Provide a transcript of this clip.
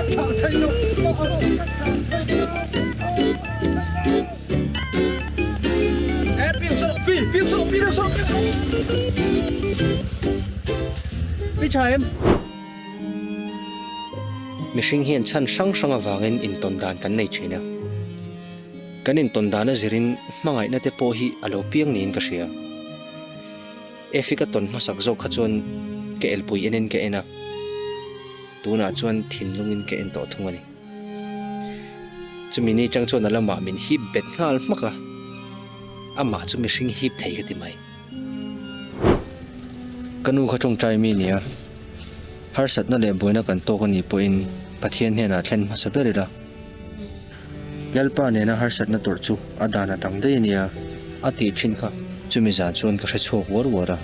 Ka thlah thei lo, ka thlah thei lo. Mihring hian chhan hrang hrang avangin intawn dan kan nei thin a. Kan intawn dan a zirin hmangaihna te pawh hi a lo piang niin ka hria. Efi ka tawn hmasak zawk kha chuan ka elpui enin ka en a, tunah chuan thinlungin ka en tawh thung a ni. Chumi ni chang chuan a lamah min hip bet nghal hmak a, amah chu mihring hip thei ka ti mai. Ka nu kha tawngtai mi nia, harsatna leh buaina kan tawk a nih pawhin Pathian hnenah thlen hmasa ber ila. Lalpa nena harsatna tawrh chu a dan a dang daih a nia, a tih thin kha. Chumi zan chuan ka hre chhuak uar uar a.